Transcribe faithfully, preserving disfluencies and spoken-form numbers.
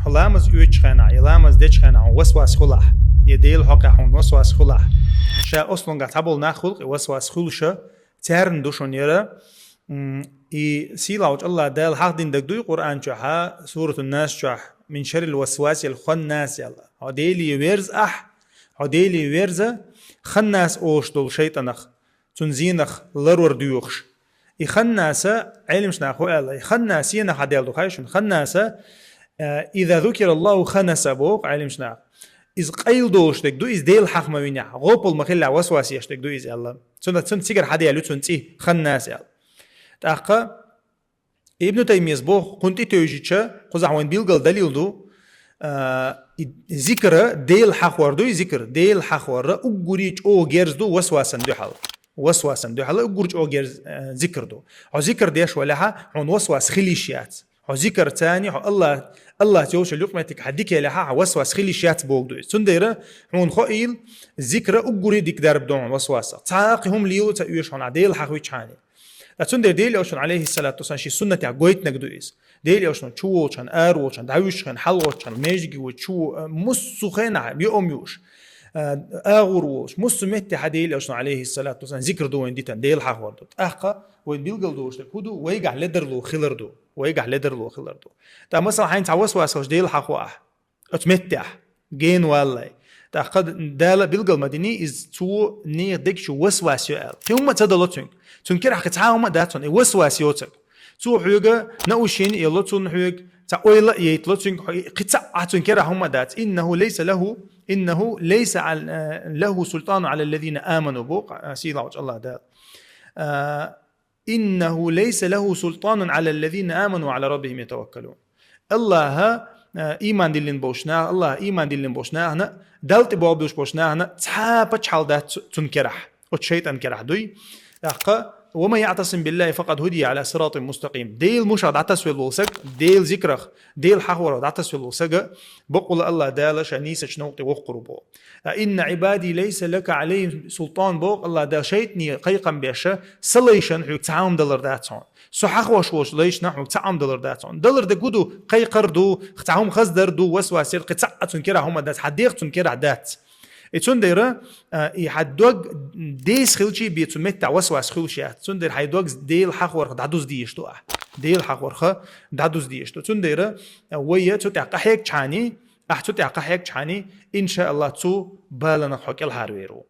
Хьо ламаз оьцучу хенахь, я ламаз дечу хенахь хьуна васвас хуьлахь, я Делан хьокъехь хьуна васвас хуьлахь. Ша ослунгахь цхьаболу нах хуьлу-кх и васвас хуьлуш, царна ду шуна яра. М, и сийлахьчу Аллах Дала хьахдина дерг дуй Къуръан чохь, Суратун Нас чохь, «Мин шаррил васвасил ханнас» аьлла. Хьо Деле верза ахь, хьо Деле верза, ханнас олуш долу шайтӀанах, цуьнан зенах ларор доьхуш. И ханнаса, Ӏеламнаха хӀун аьлла, и ханнас сенах хьадаьлла ду хаий шуна? Ханнаса, э, «иза зукираллаху ханнаса» боху Ӏеламнаха. Иза къайла долуш дерг ду, иза Делан хьаха ма винехь, гӀопал ма хиллехь, васвас еш дерг ду иза аьлла. Цуьнан, цуьнан цигара хьадаьлла ю цуьнан цӀе, ханнас аьлла. ТӀаккха Ибн Таймияс боху, кхунна тӀетевжича, кхузахь вайн билггал далил ду, а, и зикра Дела хьахор дуй, зикр Дела хьахорра уггуре чӀогӀа герз ду васвасан дуьхьал. Васвасан дуьхьал уггур чӀогӀа герз, а, зикр ду. Хьо зикр деш валахьа, хьуна васвас хила йиш яц. Хьо зикр цани, хьо Аллах, Аллах йолчу юкъаметтиг хьан дика елахьа, хьан васвас хила йиш яц богу ду иза. Цундела хьуна хоийла, зикра уггуре дика дарба ду хьуна васвасах. Цхьа а кхин хӀума лело ца оьшу хьуна, Дела хьахвичхьани. Ткъа цундела Дела Элчано, алейхиссалату вассалам, шен суннатехь гойтинарг ду иза. Дела Элчано чу волчхьана, ара волчхьана, дӀавуьжучхьана, хьалагӀоттучхьана, межиге ву чу, а, муссу хенахь, йоам юуш, а, агӀор волуш, муссу меттехь Дела Элчано, алейхиссалату вассалам, зикр ду вайн дитан, Дела хьахор ду. ТӀаккха вайн билггал долуш дерг хӀун ду? Вайгахь ледарло хилар ду. Вайгахь ледарло хилар ду. ТӀаккха, масала, хьайна цхьа васвас хилча, Дела хьахо ахь. Оцу меттехь, гена валлай. ТӀаккха Дала билгал ма дини, иза цо нехан дегчу васвас йо аьлла. Кхин хӀумма а ца дало цуьнга. Цуьнан керахь кхин цхьа а хӀумма а дац хьуна, и васвас йоцург. Цо хьоьга наушники а ело, цунна хьоьга цхьа ойла а яйтало цуьнга, хьо-, кхин цхьа а цуьнан керахь хӀумма а дац. Иннаху лайса лаху, иннаху лайса ал-, э, лаху султану ала аллазина аману, боху, а, сийлахьчу Аллах Дала. А, «Иннаху лайса лаху султанун ала аллазина аману ва ала раббихим ятаваккалун». Аллаха, э, ийман диллина болчу наха, Аллаха ийман диллина болчу нахана, Далла тӀе бохбуьлуш болчу нахана цхьа а пачхьалкх дац цу-, цунна керахь. Оцу шайтӀан керахь дуй. ТӀаккха: «Ва ман яътасим биллахи факъад худия ала сиратин мустакъим». Дела мушах дӀатасвелла волу саг, Дела зикрах, Дела хьахорах дӀатасвелла волу сага, бакъволу Аллаха Дала ша нийсачу новкъа тӀе воккхур бу. «Инна Ӏибади лайса лака Ӏалайхим султан», боху Аллах Дала, шайтӀане кхайкхам беш, сан лайшна хьоьга цхьа хӀума далар дац хьуна. Со хьахош волчу лайшна хьоьга цхьа хӀума далар дац хьуна. Далар дерг хӀун ду? Кхайкхар ду, цхьа хӀума хаздар ду, васвас яр, кхин цхьа а цуьнан керахь хӀума дац, хьан дегӀ цуьнан керахь дац. И цундела, а, и хьан дог деса хилчий бен цу меттехь васвас хуьлуш яц. Цундела хьайн дог Дела хьахорах дӀадуза дезаш ду ахь. Дела хьахорах дӀадуза дезаш ду. Цундела, а, вай цу тӀехь къахьегчхьаний, ахь цу тӀехь къахьегчхьаний, иншааллах, цу баланах хьо кӀелхьарвер ву.